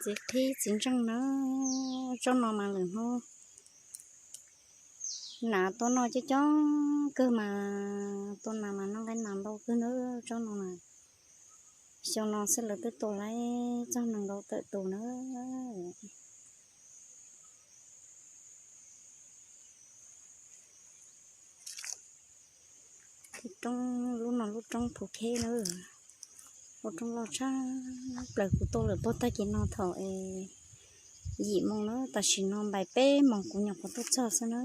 Txiv qhib txiv ntseej na, tsob no mas lwm hnub nas tuaj noj coob coob kawg mas, tuaj nas mas noj nqaij nas ntau kawg na, tsob no mas. Xyoo no xwb lawv twb tua laib txog nees nkaum tawm tus na. Roob, lub no lub roob Phu Kheb na, lub roob loj tshaj plaws. Kuv tuaj lawm puag tag kis no thaum es yim moo na, tam sim no npaim peb moos kuv nyuam qhuav tuaj txog xwb na.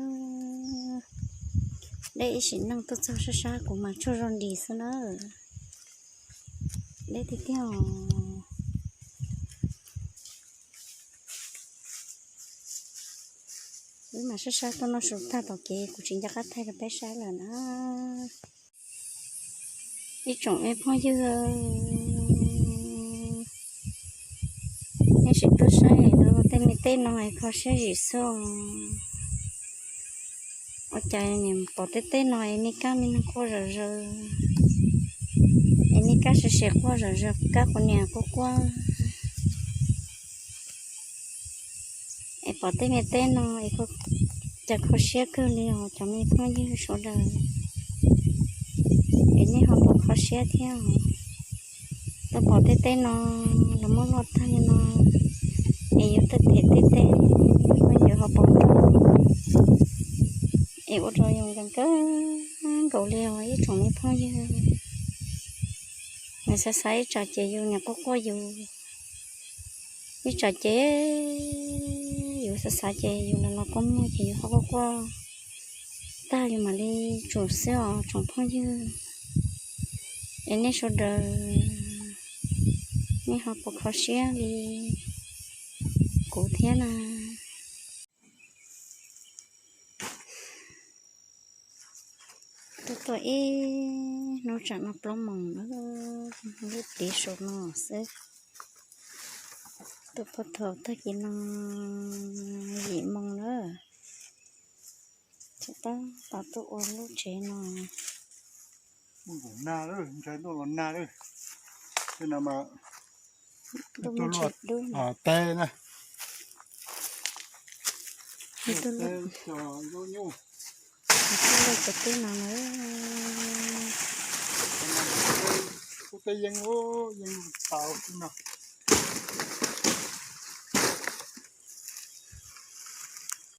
Deb ib sim neej tuaj txog sab sab kuv mas tsaug zog nris xwb na. Deb tiag tiag os. Wb mas sab sab tuaj noj su tag tom kev, kuv tsis nco qab thaij rau peb saib lawm na. Ib tsoom me phooj ywg, nej sim tuaj saib tej me teb no es kho siab zim xwb os. Ua cas pom tej teb no es me kab me noog quaj zom zaws, es me kab siav siav quaj zom zaws, kab quav niam quaj quaj. Es pom tej me teb no es cas kho siab kawg li os cov me phooj ywg sawv daws. Es nej ho puas kho siab thiab os? Tuaj pom tej teb no los muab luaj tag li no, es yus tej them tej teb, yus ho puas kho? Es ua rau yus nkees kawg nkaus li os ib tsoom me phooj ywg. Nws xav xav ib tsam ces yus niam quaj quaj yus, ib tsam ces yus xav xav ces yus los los kua muag ces yus ho quaj quaj tag yus mam li tsum xwb os tsoom phooj ywg. Es nej sawv daws, nej ho puas kho siab li kuv thiab na? Tuaj tuaj ib hnub tsam no plaub moos na, lub pliv saum no xwb. Tuaj puag thaum tag kis no yim moo na, tseem tab tom tuaj ua lub tsev no. Ntuj los nag lawm, tej no mas tuaj luaj teb na. Tuaj luaj cov teb no na. Kuv tej yeej, yeej tau xwb no.